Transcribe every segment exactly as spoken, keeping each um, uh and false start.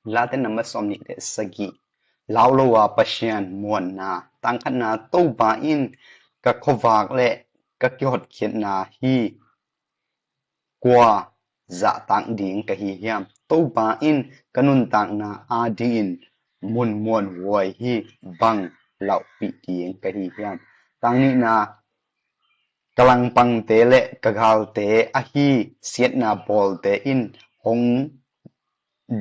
Late nambat sawmnih le sagih. Lau lo a Pasian muanna. Tang khatna, Topa in ka khuavak le ka kihotkhiatna hi. Kua zahtak ding ka hi hiam? Topa in ka nuntakna adingin mun muanhuai hi, bang lauhpih ding ka hi hiam? Tang nihna, ka langpangte le ka galte ahi siatna bawlte in hong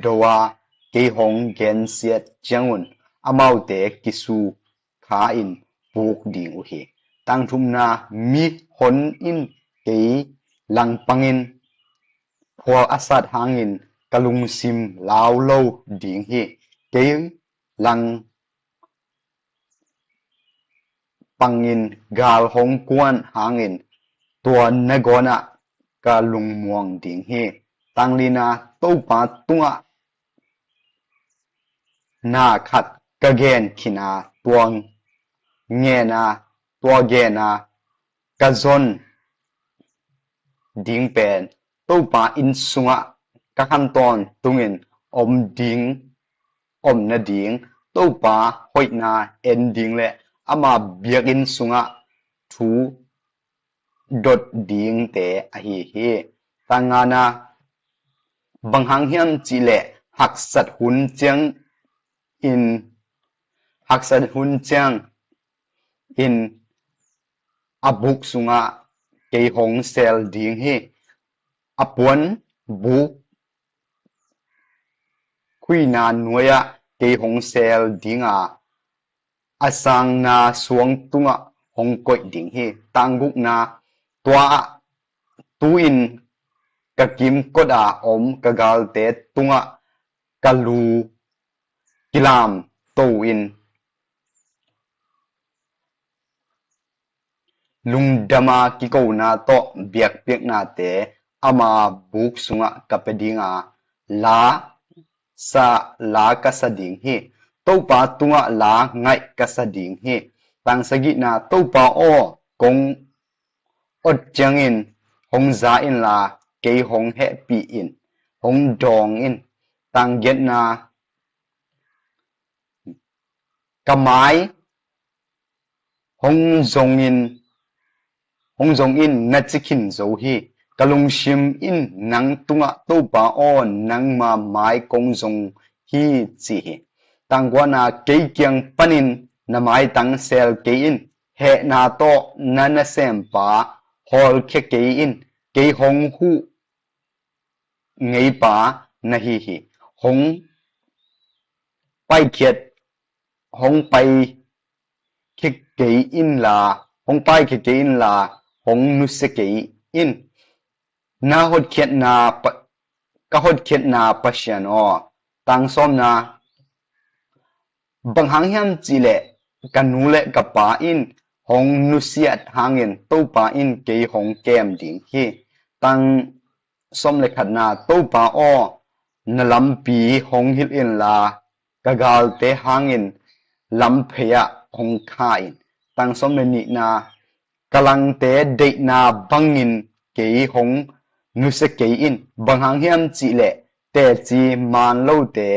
do a, kei hong gensiat ciangun amaute kisukha in puk ding uh hi. Tang thumna, mihon in kei langpangin phual a sat hangin ka lungsim lau lo ding hi. Kei langpangin gal hong kuan hangin tua nangawn ah ka lungmuang ding hi. Tang lina, Topa tungah na khat ka gen khin a, tua gen a, tua gen a ka zon ding pen Topa inn sungah ka khan tawntungin om ding, om nading, Topa hoihna en ding le ama biakinn sungah thu dot dingte ahi hi. Tang ngana, bang hang hiam cihleh haksat hun ciangin, haksat hun ciangin a buk sungah kei hong sel ding hi. A puan buk khuina nuai-ah kei hong sel ding a, a sangna suang tungah hong koih ding hi. Tang gukna, tua ah tu-in ka kimkot a om ka galte tungah ka lu kilamto in, lungdam a kikona tawh biakpiaknate ama buk sungah ka pia ding a, la sa, la ka sa ding hi. Topa tungah la ngaih ka sa ding hi. Tang sagihna, Topa aw, kong ot ciangin hong za inla, kei hong hehpih in, hong dawng in. Tang giatna, ka mai hong zongin, hong zongin na ci khin zo hi. Ka lungsim in nang tungah, Topa aw, nangma mai kong zong hi, ci hi. Tang kuana, kei kiang panin na maitang sel kei in, hehna tawh na nasempa hawlkhia kei in, kei hong huh ngeipa na hi hi. Hong paikhiat, hong paikhia kei inla, hong paikhia kei inla, hong nusia kei in. Na hotkhiatna pa-, ka hotkhiatna Pasian aw. Tang sawmna, bang hang hiam cihleh ka nu le ka pa in hong nusiat hangin Topa in kei hong kem ding hi. Tang sawm le khatna, Topa aw, na lampi hong hilh inla, ka galte hangin lamphei ah hong kha in. Tang sawm le nihna, ka langte deihna bangin kei hong nusia kei in. Bang hang hiam cihleh teci maan lote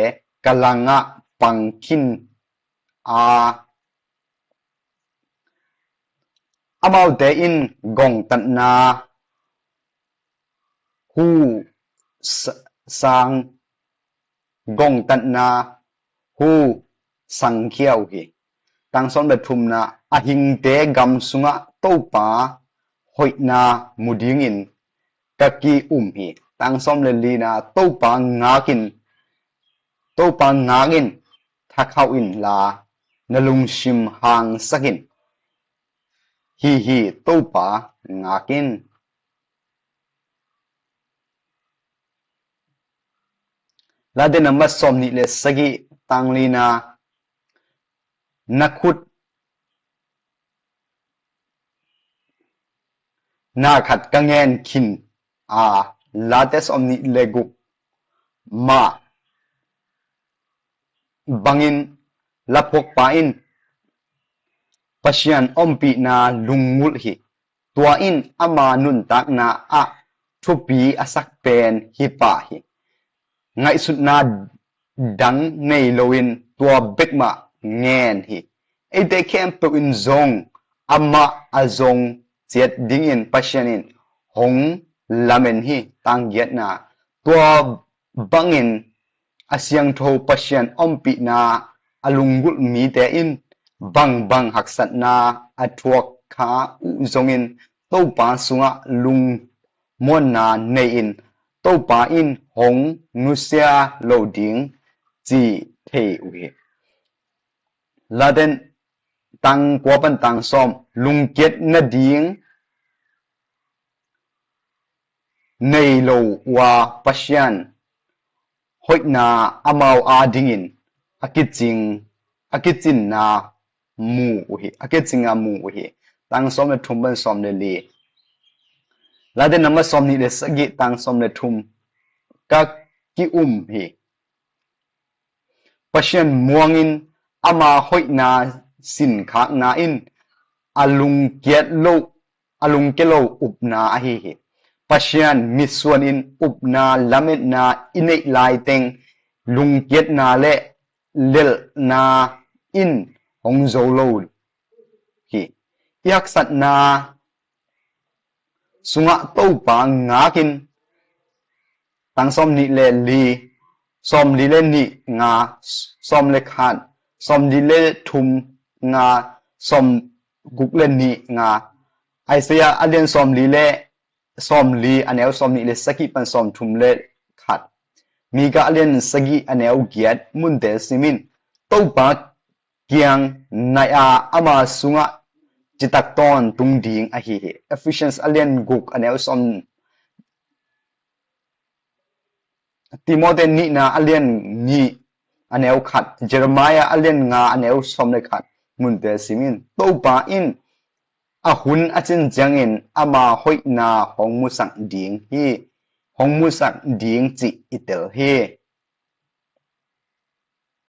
ka langah pang khin a, amaute in gongtatna hu sa-, sang, gongtatna hu sangkhia uh hi. Tang sawm le thumna, a hingte gam sungah Topa hoihna mu dingin ka ki-um hi. Tang sawm le lina, Topa ngakin, Topa ngakin thakhauh inla, na lungsim hangsakin. Hi hi, Topa ngakin. Late nambat sawmnih le sagih, tang lina, na khut na khat ka ngen khin a, Late sawmnih le guk, mah bangin laphuakpa in Pasian ompihna lungngulh hi. Tua in ama nuntakna ah thupi a sak pen hi pah hi. Ngaihsutna dang nei loin tua bek mah ngen hi. Eite khempeuh in zong amah a zong ciat dingin Pasian in hong lamen hi. Tang giatna, tua bangin a siangtho Pasian ompihna a lunggulh mite in bangbang haksatna a thuak kha uh zongin Topa sungah lungmuanna nei-in Topa in hong nusia lo ding ci thei uh hi. Late tang kua pan tang sawm, lungkiat nading nei lo uh a Pasian hoihna amau adingin a kicing, a kicinna mu uh hi, a kicinna mu uh hi. Tang sawm le thum pan sawm le li. Late nama sawm nih le sagih, tang sawm le thum ka ki-um hi. Pasian muangin ama hoihna sinkhakna in a lungkiat lo, a lungkia lo upna ahi hi. Pasian mitsuan in upna lametna i neih laiteng lungkiatna le lelhna in hong zo lo hi. I haksatna sungah Topa ngakin, tang sawm nih le li, sawm li le nih nga, sawm le khat, sawm li le thum nga, sawm guk le nih nga, Isaiah a lian sawm li le sawm li a neu sawm nih le sagih pan sawm thum le khat, Mika a lian sagih a neu giat munte simin, Topa kiang nai-a ama sungah citak tawntung ding ahi hi. Ephesians a lian guk a neu sawm, Timothy nihna a lian nih a neu khat, Jeremiah a lian nga a neu sawm le khat munte simin, Topa in a hun a cin ciangin ama hoihna hong musak ding hi, hong musak ding cih i tel hi.